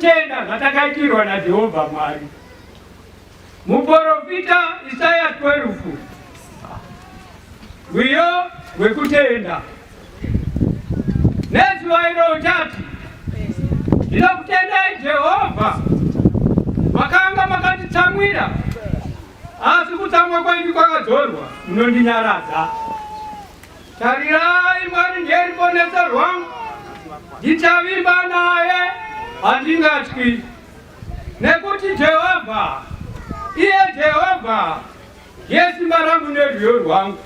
nekutenda zvatakaitirwa naJehovha Mwari. Muporofita Isaya 12 rwiyo rwekutenda. Nezuva iro uchati, ndinokutendai Jehovha, makanga makanditsamwira, asi kutsamwa kwenyu kwakadzorwa, munondinyaradza. Tarirai, Mwari ndiye ruponeso rwangu, ndichavimba naye, handingatyi. Nekuti Jehovha, iye Jehovha, ndiye simba rangu nerwiyo rwangu,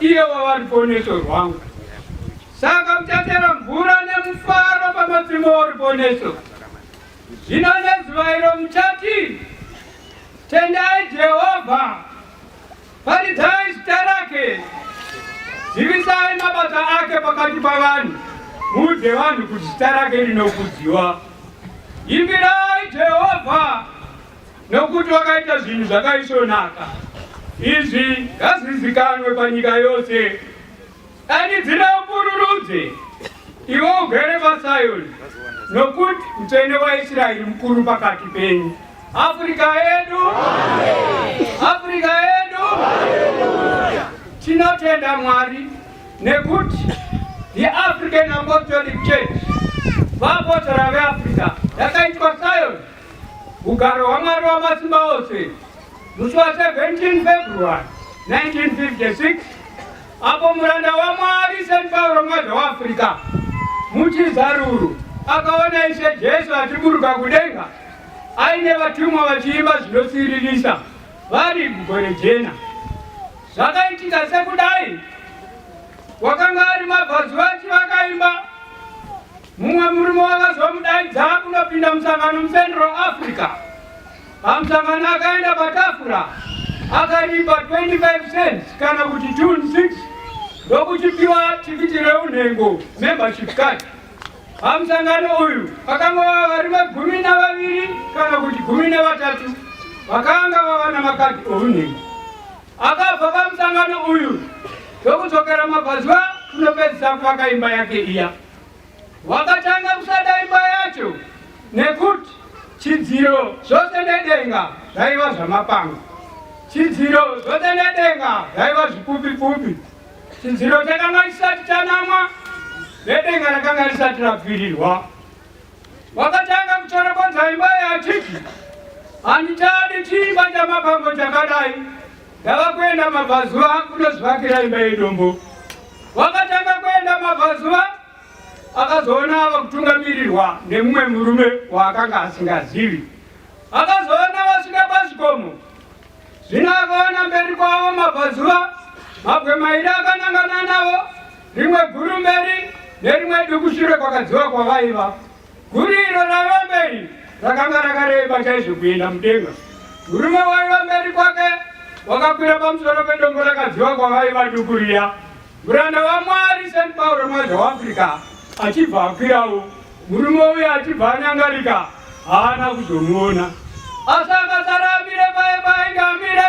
iye wava ruponeso rwangu. Saka muchatera mvura nemufaro pamapimo oruponeso. Zvino nezuva iro muchati, Tendai Jehovha, Paridzai zita rake, zivisai mabasa ake pakati pavanhu, muudze vanhu kuti zita rake rinokudziwa. Imbirai Jehovha, nokuti wakaita zvinhu zvakaisvonaka. Izvi ngazvizikanwe panyika yose. Danidzira upururudze, iwe ugere paZioni, nokuti Mutsvene waIsraeri mukuru pakati penyu. Afrika yedu, Afrika yedu, tinotenda Mwari nekuti the African Apostolic Church, vaapostora veAfrica, yakaitwa Zion, ugaro hwaMwari wamasimba ose, musi wa 17 February 1956 Apo muranda waMwari St. Pauro Mwazha waAfrica muchizaruro akaona Ishe Jesu achiburuka kudenga aine vatumwa vachiimba zvinosiririsa vari mugore jena. Zvakaitika sekudai, wakanga ari mabvazuva achivakaimba. Mumwe murume wakazomudaidza kunopinda musangano muCentral Africa. Pamusangano akaenda patafura akaripa 25 cents kana kuti June 6 ndokuchipiwa tikiti reunhengo membership card. Pamusangano uyu pakanga vava varume 12 kana kuti 13 vakanga vava namakadhi ounhengo. Akabva pamusangano uyu ndokudzokera mabvazuva kunopedzisa kuvaka imba yake iya. Wakatanga kusada imba yacho nekuti chidziro zvose nedenga zvaiva zvamapango. Chidziro zvose nedenga zvaiva zvipfupi-pfupi. Chidziro chakanga chisati chanamwa nedenga rakanga risati rapfirirwa. Wakatanga kuchoropodza imba yachiti, handichadi chiimba chamapango chakadai, ndava kuenda mabvazuva kunozvivakira imba yedombo. Wakatanga kuenda mabvazuva, akazoona ava kutungamirirwa nemumwe murume waakanga asingazivi. Akazoona vasvika pazvikomo, zvino akaona mberi kwavo mabvazuva mabwe mairi akanangana navo, rimwe guru mberi nerimwe duku shure kwakadziva kwavaiva. Guru iro raiva mberi rakanga rakareba chaizvo kuenda mudenga. Murume waiva mberi kwake wakakwira pamusoro pedombo rakadziva kwavaiva duku riya. Muranda waMwari St. Pauro Mwazha waAfrica achibva akwirawo. Murume uya achibva anyangarika, haana kuzomuona. Asi akasara amire paye paainge amire,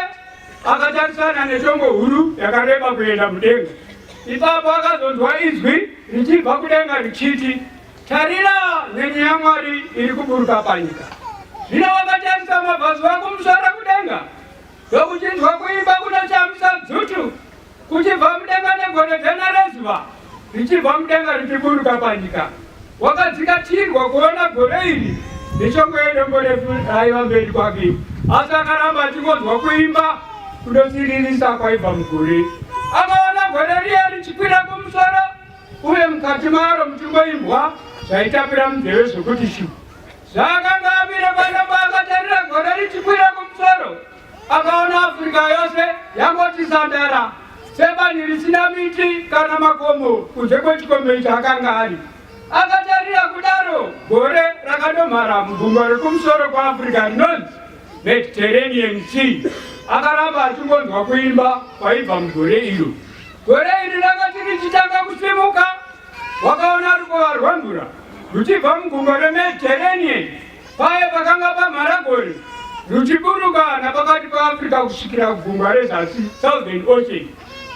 akatarisana neshongwe huru yakareba kuenda mudenga. Ipapo akazonzwa izwi richibva kudenga richiti, Tarira, nhenye yaMwari iri kuburuka panyika. Zvino wakatarisa mabvazuva kumusoro kudenga, ndokuchinzwa kuimba kunoshamisa dzutu kuchibva mudenga negore jena rezuva richibva mudenga richiburuka panyika. Wakadzikatirwa kuona gore iri neshongwe yedombo refu raiva mberi kwake, asi akaramba achingonzwa kuimba kunosiririsa kwaibva mugore. Akaona gore riya richikwira kumusoro uye mukati maro muchingoimbwa zvaitapira munzeve zvokuti shu. Zvaakanga amire pano paakatarira gore richikwira kumusoro, akaona Afrika yose yangoti sandara sebani risina miti kana makomo kunze kwechikomo icho akanga ari. Akatarira kudaro, gore rakadomhara mugungwa rekumusoro kwaAfrica rinonzi Mediterranean Sea. Akaramba achingonzwa kuimba kwaibva mugore iro. Gore iri rakati richitanga kusimuka, wakaona rukova rwemvura ruchibva mugungwa reMediterranean paye pakanga pamhara gore ruchiburuka napakati paAfrica kusvikira kugungwa rezasi, Southern Ocean.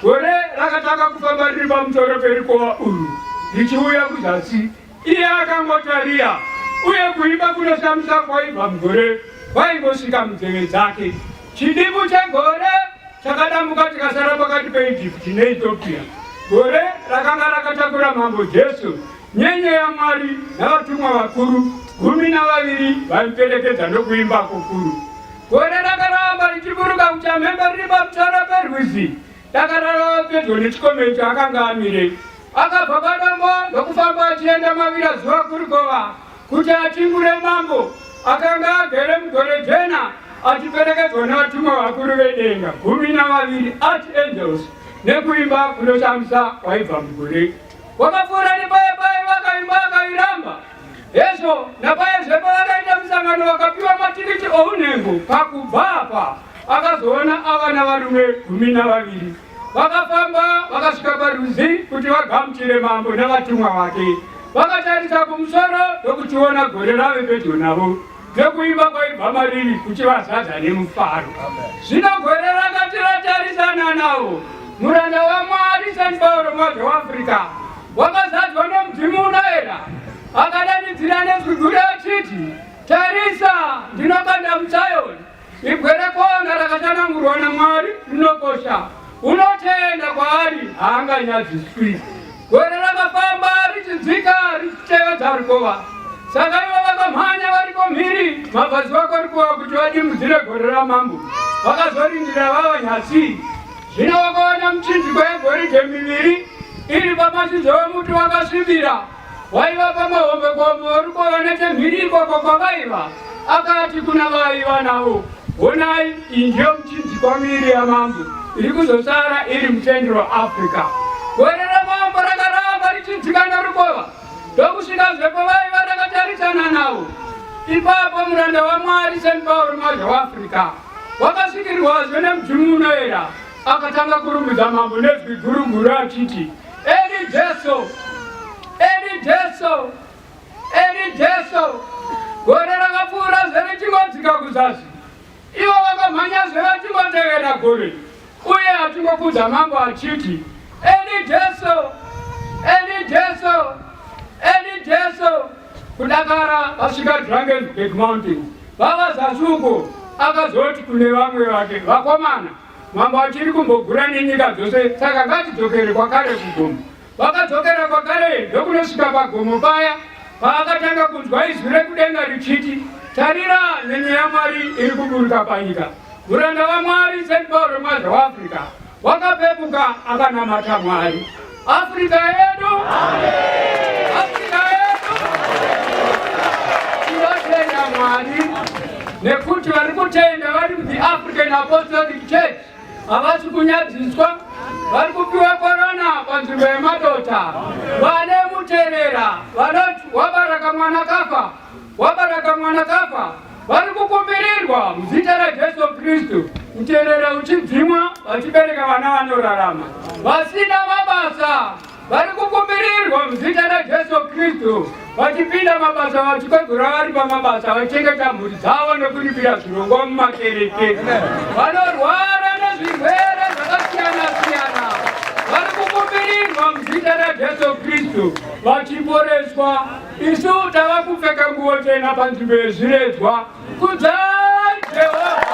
Gore rakatanga kufamba riri pamusoro perukova urwu richiuya kuzasi. Iye akangotarira. uye kuimba kunoshamisa kwaibva mugore kwaingosvika munzeve dzake. Chidimbu chegore chakadambuka chikasara pakati peIjipiti neEthiopia. Gore rakanga rakatakura Mambo Jesu, nyenye yaMwari navatumwa vakuru 12 vaimuperekedza nokuimba kukuru. Gore rakaramba richiburuka kuchamhembe riri pamusoro perwizi Dakarara pedyo nechikomo icho akanga amire. Akabva padombo ndokufamba achienda mavira zuva kurikova kuti achingure mambo akanga agere mugore jena achiperekedzwa nevatumwa vakuru vedenga 12 archangels nekuimba kunoshamisa kwaibva mugore. Wakapfuura nepaye paye vakaimba akairamba. Hezvo napayezve pavakaita musangano vakapiwa matikiti ounhengo pakubva apa akazoona ava navarume 12 vakafamba vakasvika parwizi kuti vagamuchire mambo navatumwa vake. Vakatarisa kumusoro ndokuchiona gore rave pedyo navo nekuimba kwaibva mariri kuchivazadza nemufaro. Zvino gore rakati ratarisana navo, muranda waMwari St Pauro Mwazha weAfrica wakazadzwa nomudzimu unoera akadanidzira nezwi guru achiti, Tarisa, ndinokanda muZion Ibwe rekona rakatsanangurwa naMwari rinokosha, unotenda kwaari haanganyadziswi. Gore rakafamba richidzika richitevedza rukova. Saka ivo vakamhanya variko mhiri mabvazuva kworukova kuti vadimbudzire gore ramambo. Vakazorindira vava nyasi. Zvino vakaona michinjiko yegoridhe miviri iri pamashizha omuti wakasvibira. Waiva pamahombekombe orukova nechemhiri ikoko kwavaiva, akati kuna vaaiva navo, Honai, iyi ndiyo michinjikwa miviri yamambo iri kuzosara iri muCentral Africa. Gore ramambo rakaramba richidzika norukova ndokusvikazve pavaiva rakatarisana navo. Ipapo muranda waMwari St. Paul Mwazha weAfrica wakasvikirwazve nemudzimu unoera akatanga kurumbidza mambo nezwi guru guru achiti, Eli Jesu, Eli Jesu, Eli Jesu. Gore rakapfuura zve richingodzika kuzasi. Ivo vakamhanya zve vachingotevera gore, uye achingokudza mambo achiti, Eli Jesu, Eli Jesu, Eli Jesu. Kudakara vasvika Drakensberg Mountains, vava zasi uko, akazoti kune vamwe vake, Vakomana, Mambo achiri kumbogura nenyika dzose, saka ngatidzokere kwakare kugomo. Vakadzokera kwakare ndokunosvika pagomo paya paakatanga kunzwa izwi rekudenga richiti, Tarira, nyenye yaMwari iri kuburuka panyika. Muranda waMwari St. Paul Mwazha waAfrica wakapepuka akanamata Mwari. Africa yedu, Africa yedu, tinotenda Mwari nekuti vari kutenda vari muThe African Apostolic Church havasi kunyadziswa, vari kupiwa korona panzvimbo yemadota. Vane muterera vanoti wabaraka mwana kafa, wabaraka mwana kafa, vari kukumbirirwa muzita raJesu Kristu, muterera uchidzimwa, vachibereka vana vanorarama, vasina mabasa vari kukumbirirwa muzita raJesu Kristu, vachipinda mabasa, vachikwegura vari pamabasa, vachichengeta mhuri dzavo nekuripira zvirongwa mumakereke. Vanorwara nezvirwere zvakasiyana-siyana vari kukumbirirwa muzita raJesu Kristu, vachiporeswa. Isu tava kupfeka nguo chena panzvimbo yezviredzwa. Kudzai Jehovha!